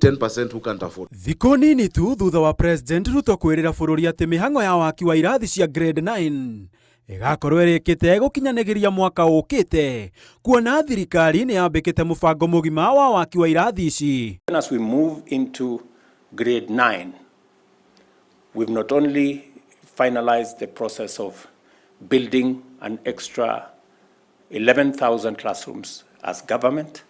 10% who can't afford. Thikũ nini tu thutha wa President Ruto kwĩrĩra bũrũri atĩ mĩhang'o ya waki wa irathi cia grade 9 ĩgakorwo ĩrĩkĩte gũkinyanĩria mwaka ũkĩte, kuona thirikari nĩ yambĩkĩte mũbango mũgima wa waki wa irathi ici. As we move into grade 9, we've not only finalized the process of building an extra 11,000 classrooms as government,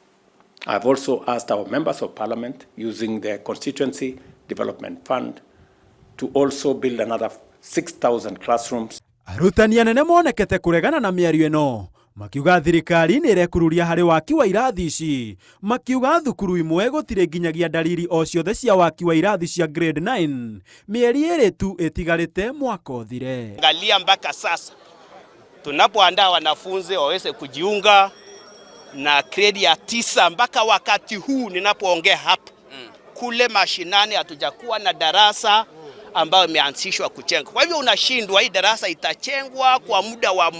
I've also asked our members of parliament, using their constituency development fund, to also build another 6,000 classrooms. Arutani anene monekete kũregana na mĩario ĩno, makiuga thirikari nĩ ĩrekururia harĩ waki wa irathi ici, makiuga thukuru imwe gũtirĩ nginyagia dalili o ciothe cia waki wa irathi cia grade 9 mĩeri 2 tu ĩtigarĩte mwaka ũthire. Angalia mpaka sasa tunapoandaa wanafunzi waweze kujiunga na grade ya 9, mpaka wakati huu ninapoongea hapa, kule mashinani hatujakuwa na darasa ambayo imeanzishwa kujengwa. Kwa hivyo unashindwa, hii darasa itachengwa kwa muda wa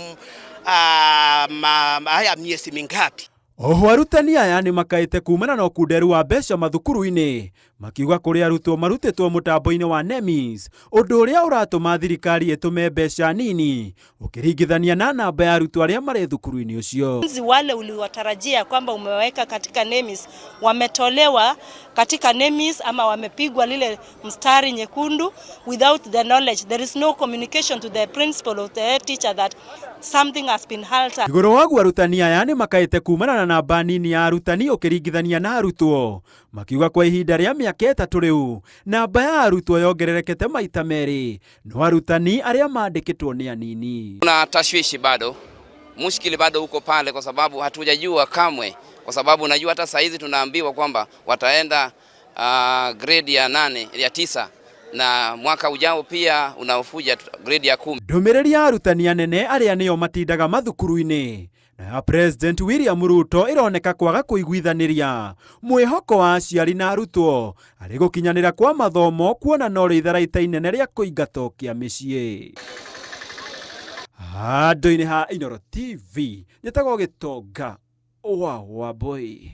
haya miezi mingapi? Oho arutani aya nĩ makaĩte kumana na ũkunderu wa mbeca mathukuru-inĩ, makiuga kũrĩ arutwo marutĩtwo mũtambo-inĩ wa NEMIS, ũndũ ũrĩa ũratũma thirikari ĩtũme mbeca nini ũkĩringithania na namba ya arutwo arĩa marĩ thukuru-inĩ ũcio. Wale uliwatarajia kwamba umeweka katika NEMIS wametolewa katika NEMIS ama wamepigwa lile mstari nyekundu without the knowledge. There is no communication to the principal or the head teacher that something has been altered. Igũrũ waguo arutani aya nĩ makaĩte kumana na namba nini ya arutani ũkĩringithania na arutwo, makiuga kwa ihinda rĩa mĩaka 3 rĩu namba ya arutwo yongererekete maita 2, no arutani arĩa mandĩkĩtwo nĩ anini. Kuna tashwishi bado, mushkili bado uko pale, kwa sababu hatujajua kamwe, kwa sababu unajua hata saa hizi tunaambiwa kwamba wataenda grade ya 8 ya 9 na mwaka ujao pia unaofuja grade ya 10. Ndũmĩrĩri ya arutani anene arĩa nĩo matindaga mathukuru-inĩ na ya President William Ruto ĩroneka kwaga kũiguithanĩria mwĩhoko wa aciari na arutwo arĩ gũkinyanĩra kwa mathomo, kuona no rĩtharaita inene rĩa kũingatwo kĩa mĩciĩ. Handũ-inĩ ha Inooro TV, njĩtagwo Gĩtonga wa Wambui.